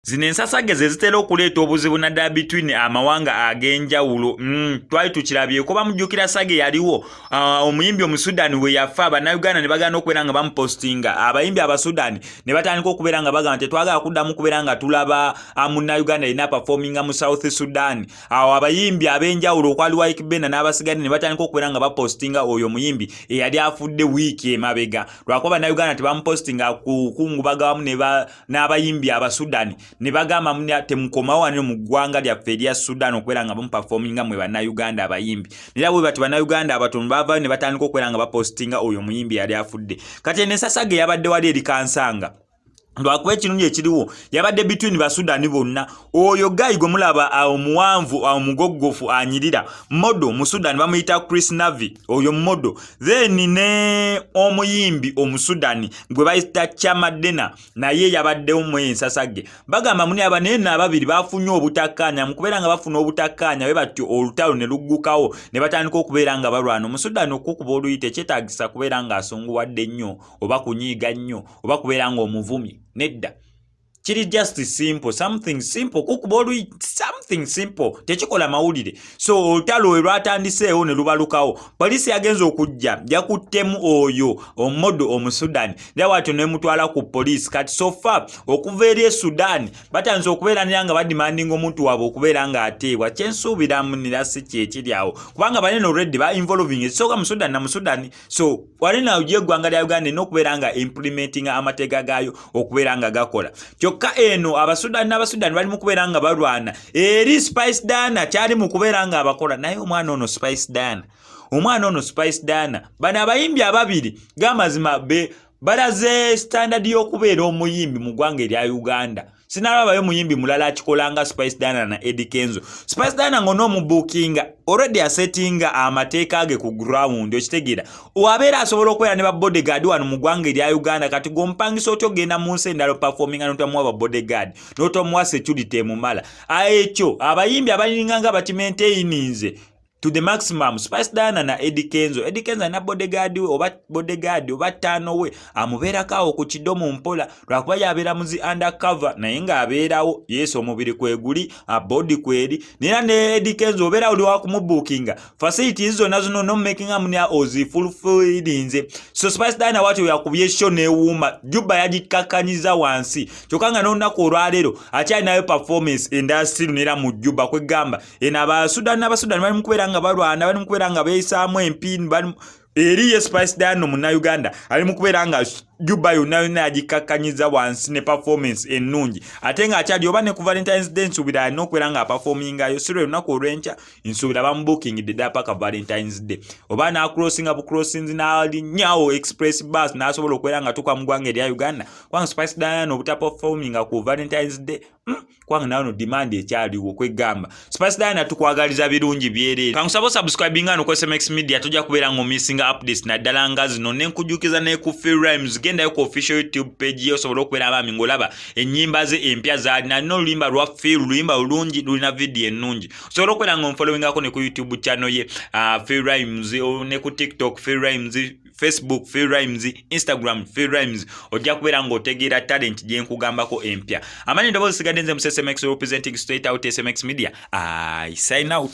Zino ensasage ze zitera okuleeta obuzibu naddala between amawanga ag'enjawulo. Twali tukirabyeko, bamujjukira sage yaliwo omuyimbi Omusudan we yafa, Bannayuganda ne bagaana okubeera nga bamupostinga. Abayimbi Abasudan ne batandika okubeera nga bagamba, "Tetwagala kuddamu kubeera nga tulaba Munnayuganda yenna performinga mu South Sudan." Awo abayimbi ab'enjawulo okwali Ykee Benda n'abasigadde ne batandika okubeera nga bapostinga oyo omuyimbi eyali afudde wiiki emabega, lwakuba Bannayuganda tebamupostinga kukungubaga wamu n'abayimbi Abasudani. Ne bagamba, "Temukomawo wano mu ggwanga lyaffe erya Sudan okubeera nga bamuperforminga mwe Bannayuganda abayimbi." Era bwe bati Bannayuganda abatono bavaayo ne batandika okubeera nga bapostinga oyo omuyimbi yali afudde. Kati eno ensasage yabadde wali eri Kansanga, lwakuba ekirungi ekiriwo yabadde between Basudani bonna. Oyo guy gwe mulaba omuwanvu, omugoggofu, anyirira, model Musudani, bamuyita Chris Navi, oyo model. Then ne omuyimbi Omusudani gwe bayita Chamadena naye yabaddewo mu ensasage. Bagamba muni aba naye nno ababiri bafunye obutakkaanya. Mu kubeera nga bafuna obutakkaanya bwe batyo, olutalo ne luggukawo ne batandika okubeera nga balwana. Omusudani okukuba oluyi tekyetaagisa kubeera ng'asonguwadde nnyo oba kunyiiga nnyo oba kubeera ng'omuvumye, nedda. Kiri just simple, something simple, kukuba oluyi, something simple, tekikola mawulire. So olutalo we lwatandiseewo ne lubalukawo, poliisi yagenza okujja, yakuttemu oyo omodel Omusudani era bwatyo nemutwala ku poliisi. Kati so far okuva eri e Sudan batandise okubeera nira nga bademandinga omuntu waabwe okubeera ng'ateebwa. Kyensuubiramu nira si kyekiri awo, kubanga banene already ba involving ekisooka Musudani na Musudani. So walina eggwanga lya Uganda erina okubeera nga implementinga amateeka gaayo okubeera nga gakola. Kyokka eno Abasudani n'Abasudani bali mu kubeera nga balwana. Eri Spice Diana kyali mu kubeera nga abakola naye omwana ono Spice Diana, omwana ono Spice Diana, bano abayimbi ababiri gamazima be balaze standard y'okubeera omuyimbi mu ggwanga erya Uganda. Sinalabayo muyimbi mulala akikola nga Spice Diana na Eddie Kenzo. Spice Diana ng'onoomubuukinga, already asetinga amateeka ge ku ground, okitegeera? Wabeera asobola okubeera ne ba bodyguard wano mu ggwanga erya Uganda. Kati gwompangisa otya ogenda mu nsi endala performinga notamuwa ba bodyguard, notamuwa security emumala? Ekyo abayimbi abalinga nga bakimaintaininze to the maximum, Spice Diana na Eddie Kenzo. Eddie Kenzo alina bodyguard we, oba bodyguard oba ttaano we amubeerako awo ku kidomu mpola, lwakuba yabeera muzi undercover, naye ng'abeerawo yesu omubiri kweguli, body kweri. Nera ne Eddie Kenzo obeera oli wakumubuukinga, facilities zonna zino nomakinga munya ozifulfilinze. So Spice Diana watyo yakubye show n'ewuuma Juba, yagikakkanyiza wansi. Kyokka nga n'olunaku olwaleero akyalinayo performance endala still nera mu Juba. Kwegamba eno Abasudani n'Abasudani bali mu kubeera nga balwana, bali mu kubeera nga beeyisaamu empi. Eri ye Spice Diana Munnayuganda ali mu kubeera nga Juba yonna yonna yagikakkanyiza wansi ne performance ennungi, ate ng'akyali oba ne ku Valentines Day nsuubira alina okubeera nga aperformingayo. Si lwe lunaku olw'enkya, nsuubira bamubookingidde ddala paka Valentines Day, oba n'acrossinga bucrossings n'alinnyawo express bus n'asobola okubeera nga tuka mu ggwanga erya Uganda. Kubanga Spice Diana obutaperforminga ku Valentines Day, kubanga nawe no demand ekyaliwo. Kwegamba Spice Diana tukwagaliza birungi byereere. Kankusaba osubscribinga no ku SMX Media, tojja kubeera ng'omissinga updates naddala nga zino. Nenkujjukiza ne ku Phil Rhymes, gendayo ku official YouTube page ye osobole okubeera abaami ng'olaba ennyimba ze empya zaalina. Alina oluyimba lwa Phil, luyimba lulungi, lulina video ennungi. Osobola okubeera ng'omufollowingako ne ku YouTube channel ye, Phil Rhymes, ne ku TikTok Phil Rhymes, Facebook Phil Rhymes, Instagram Phil Rhymes. Ojja kubeera ng'otegeera talent gye nkugambako empya. Amanyi ndoboozi sigadde nze mu SMX, representing straight out SMX Media. I sign out.